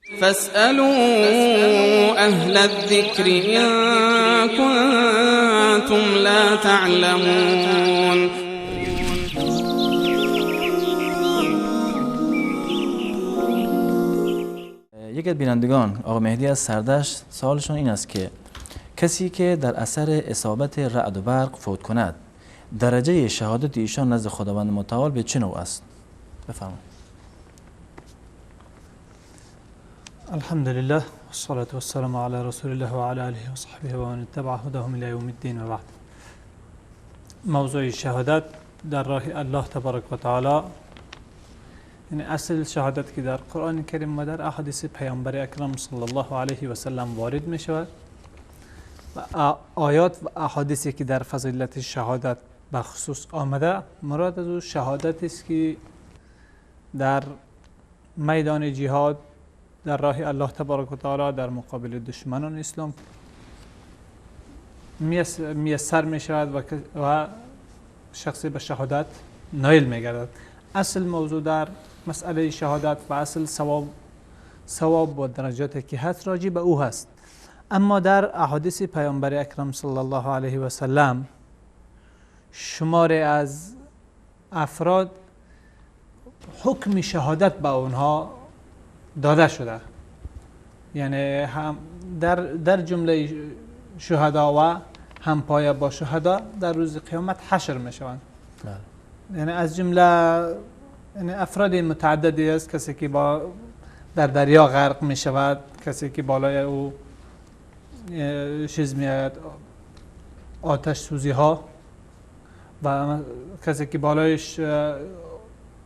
فاسألوا أهل الذكر إن كنتم لا تعلمون. یکی از بینندگان آقا مهدی از سردشت سوالشون این است که کسی که در اثر اصابت رعد و برق فوت کند درجه شهادت ایشان نزد خداوند متعال به چه نوع است؟ بفرمایید. الحمد لله والصلاة والسلام على رسول الله وعلى آله وصحبه ومن اتبع هداهم إلى يوم الدين وبعد. موضوع شهادت در راه الله تبارک و تعالی، یعنی اصل شهادت که در قرآن کریم و در احادیث پیامبر اکرم صلی الله علیه و سلم وارد می شود و آیات و احادیثی که در فضیلت شهادت به خصوص آمده، مراد از او شهادت است که در میدان جهاد در راه الله تبارک و تعالی در مقابل دشمنان اسلام میسر می شود و شخصی به شهادت نایل می گردد. اصل موضوع در مسئله شهادت و اصل ثواب و درجاتی که هست راجع به او هست. اما در احادیث پیامبر اکرم صلی الله علیه و سلم شمار از افراد حکم شهادت به آنها داده شده، یعنی هم در جمله شهدا و هم پایه با شهدا در روز قیامت حشر می شوند. یعنی از جمله یعنی افراد متعددی است، کسی که با در دریا غرق می شود، کسی که بالای او چیز می آید آتش سوزی ها، و کسی که بالایش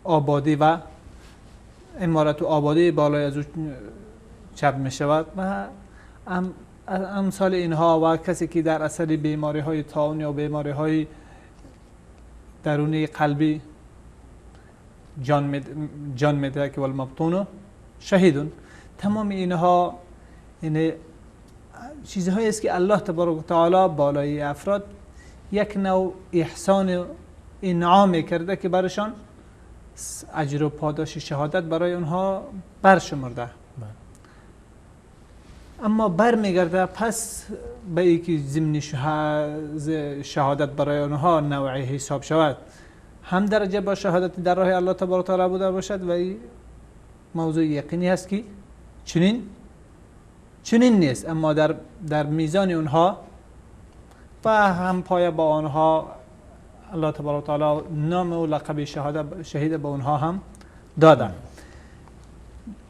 آبادی و عمارت و آبادی بالای از او چپ می شود و امثال اینها، و کسی که در اثر بیماری های طاعون یا بیماری های درونی قلبی جان میده که والمبطون شهیدون. تمام اینها یعنی چیزهایی است که الله تبارک و تعالی بالای افراد یک نوع احسان و انعام کرده که برشان اجر و پاداش شهادت برای اونها برشمرده. اما برمیگرده پس به اینکه ضمن شهادت برای آنها نوعی حساب شود، هم درجه با شهادت در راه الله تبارک و تعالی بوده باشد و این موضوع یقینی است که چنین نیست، اما در میزان اونها و هم پایه با آنها الله تبارک و تعالی نام و لقب شهید به اونها هم دادن.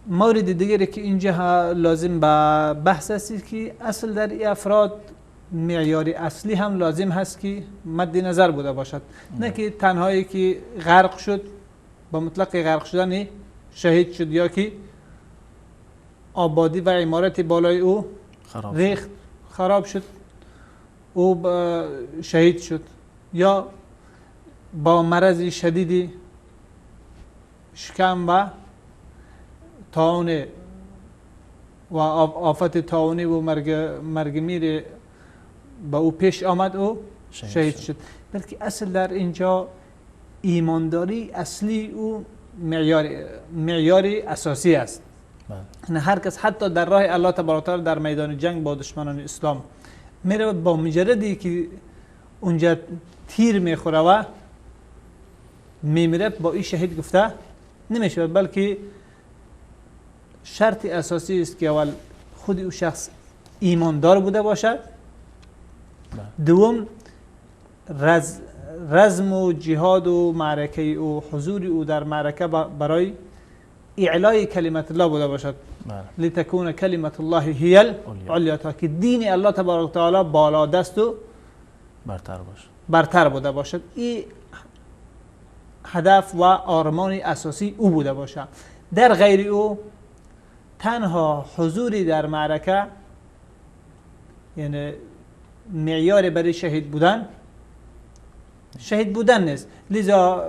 مورد دیگری که اینجا لازم به بحث است که اصل در این افراد معیار اصلی هم لازم هست که مد نظر بوده باشد، نه که تنهایی که غرق شد با مطلق غرق شدن شهید شد یا که آبادی و عمارت بالای او ریخت خراب شد او شهید شد، یا با مرض شدیدی شکم و طاعون و آفت طاعونی و مرگ میر به او پیش آمد او شهید شد. بلکه اصل در اینجا ایمانداری اصلی او معیار اساسی است. نه هر کس حتی در راه الله تبارک و تعالی در میدان جنگ با دشمنان اسلام میره، با مجردی که اونجا تیر میخوره و میمیره با این شهید گفته نمیشه، بلکه شرط اساسی است که اول خود او شخص ایماندار بوده باشد، دوم رزم و جهاد و معرکه او حضور او در معرکه برای اعلای کلمت الله بوده باشد، لتکون کلمت الله هی العلیا، تا که دین الله تبارک و تعالی بالا دست و برتر بوده باشد. این هدف و آرمان اساسی او بوده باشد. در غیر او تنها حضوری در معرکه یعنی معیار برای شهید بودن نیست. لذا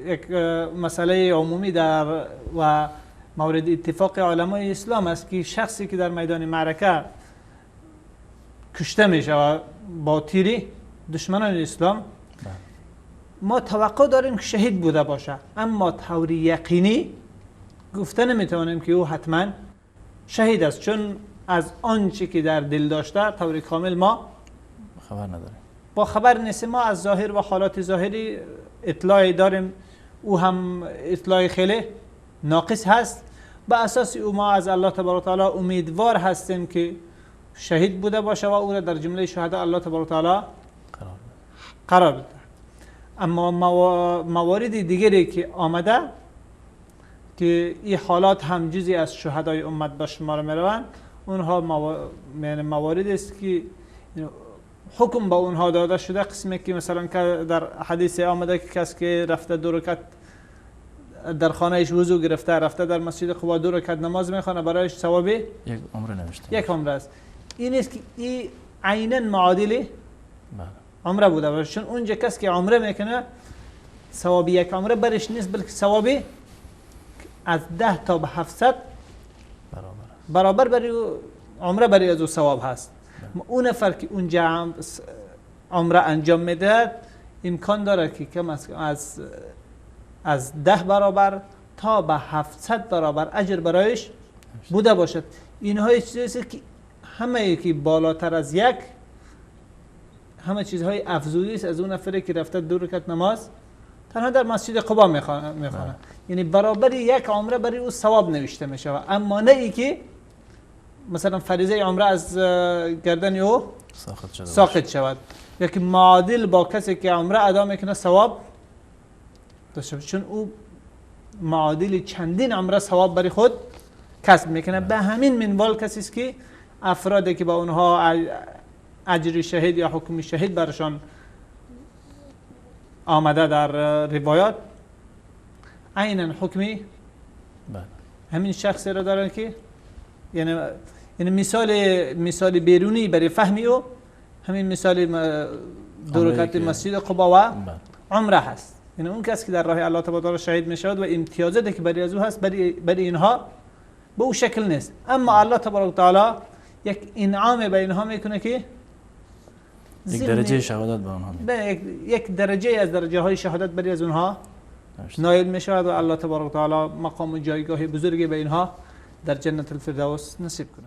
یک مسئله عمومی در و مورد اتفاق علمای اسلام است که شخصی که در میدان معرکه کشته می شود با تیری دشمنان اسلام، ما توقع داریم که شهید بوده باشه، اما طور یقینی گفته نمیتوانیم که او حتما شهید است، چون از آنچه که در دل داشته طور کامل ما خبر نداریم، با خبر نیستیم. ما از ظاهر و حالات ظاهری اطلاع داریم، او هم اطلاع خیلی ناقص هست. به اساس او ما از الله تبارک و تعالی امیدوار هستیم که شهید بوده باشه و او را در جمله شهدا الله تبارک و تعالی قرار بده. اما موارد دیگری که آمده که این حالات هم جزئی از شهدای امت به شمار میروند، اونها موارد است که حکم به اونها داده شده. قسمی که مثلا در حدیث آمده که کسی که رفته دو رکعت در خانهش وضو گرفته، رفته در مسجد قبا دو رکعت نماز میخوانه، برایش ثواب یک عمره نوشته، یک عمره است. این است که این عینا معادل عمره بوده، چون اونجا کسی که عمره میکنه ثواب یک عمره برش نیست، بلکه ثواب از 10 تا به 700 برابر برای عمره برای از او ثواب هست. اون نفر که اونجا عمره انجام میدهد امکان داره که کم از 10 برابر تا به 700 برابر اجر برایش بوده باشد. اینها چیزی است که همه که بالاتر از یک، همه چیزهای افزودی است از اون نفری که رفته دو رکعت نماز تنها در مسجد قبا میخوانه، یعنی برابر یک عمره برای او ثواب نوشته میشود. اما نه ای که مثلا فریضه عمره از گردن او ساقط شود، یا که معادل با کسی که عمره ادا میکنه ثواب داشته، چون او معادل چندین عمره ثواب برای خود کسب میکنه. به همین منوال کسی است که افرادی که با اونها اجر شهید یا حکم شهید برشان آمده در روایات، عینا حکمی همین شخصی را دارن که یعنی مثال بیرونی برای فهمی او همین مثال دو رکعت مسجد قبا و عمره هست. یعنی اون کسی که در راه الله تبارک و تعالی شهید میشود و امتیازاتی که برای از او هست برای اینها به او شکل نیست، اما الله تبارک و تعالی یک انعام به اینها میکنه که یک درجه شهادت به آنها میده، یک درجه از درجه های شهادت برای از اونها نایل میشود و الله تبارک و تعالی مقام و جایگاه بزرگی به اینها در جنت الفردوس نصیب کنه.